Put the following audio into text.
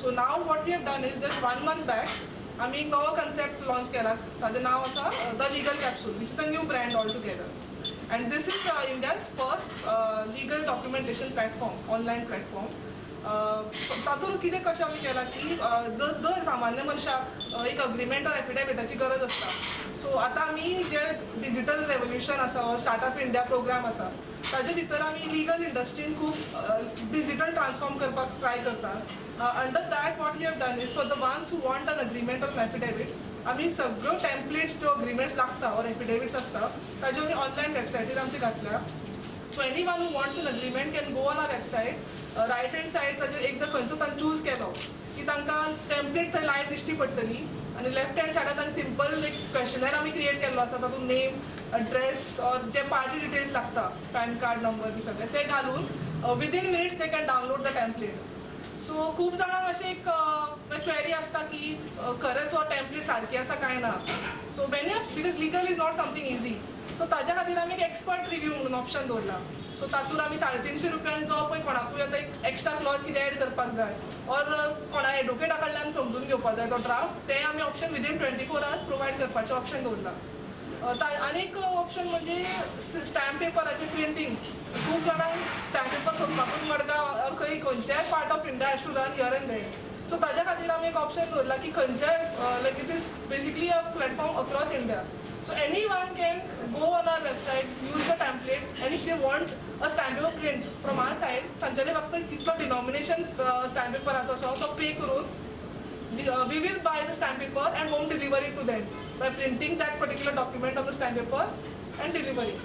So now what we have done is, just one month back आमी एक नवो concept launch केला. ताजें नांव आसा the legal capsule, which is a new brand altogether, and this is India's first legal documentation platform, online platform. तातूंत कितें कशें आमी केलां की जर दर सामान्य मनशाक एक अग्रीमेंट ऑर एफिडेविटाची गरज आसता. सो आतां आमी जे डिजिटल रेवोल्युशन आसा, स्टार्टअप इंडिया प्रोग्राम आसा, ताजे भितर आमी लिगल इंडस्ट्रीन खूब डिजिटल ट्रान्सफॉर्म करपाक ट्राय करता. Under that, what we have done is, for the ones who want an agreement or affidavit, आमी सगळ्यो टेम्पलेट्स, ज्यो अग्रीमेंट्स लागता ऑर एफिडेविट्स आसता, ताज्यो आमी ऑनलायन वेबसायटीर आमची घातल्या. So anyone who wants an agreement can go on our website. Right hand side ताजेर एकदां खंयचो तांणी चूज केलो की तांकां टेम्पलेट थंय लायव्ह दिश्टी पडटली आनी लेफ्ट हँड सायडार तांणी सिंपल एक क्वेशनर आमी क्रिएट केल्लो आसा. तातूंत नेम, address or J party details लागता, पॅन कार्ड नंबर बी सगळें ते घालून within minutes they can download the template. So खूब जाणांक अशें एक क्वेरी आसता की खरेंच हो टेम्पलेट सारकी आसा काय ना. So many, because legal is not something easy, so ताज्या खातीर आमी एक एक्सपर्ट रिव्यू म्हणून ऑप्शन दवरला. सो तातूंत आमी 350 रुपयान जो पळय कोणाकूय आतां एक एक्स्ट्रा क्लॉज कितें एड करपाक जाय ऑर कोणा एडवोकेटा कडल्यान समजून घेवपाक जाय तो ड्राफ्ट, ते आमी option within 24 hours provide करपाचें ऑप्शन दवरला. आनीक ऑप्शन म्हणजे स्टॅम्प पेपराचें प्रिंटींग. खूब जाणांक स्टॅम्प पेपर सोदपाकूच मडगांव ऑर खंय खंयच्याय part of India has to run here and there. So ताज्या खातीर आमी एक ऑप्शन दवरला की खंयच्याय, like, it is basically a platform across India. So anyone can go on our website, use the template, and if they want a stamp paper print from our side, तांच्यानी फक्त तितलो डिनॉमिनेशन स्टॅम्प पेपराचो आसा तो pay करून we will buy the stamp paper and home delivery to them by printing that particular document on the stamp paper and delivery.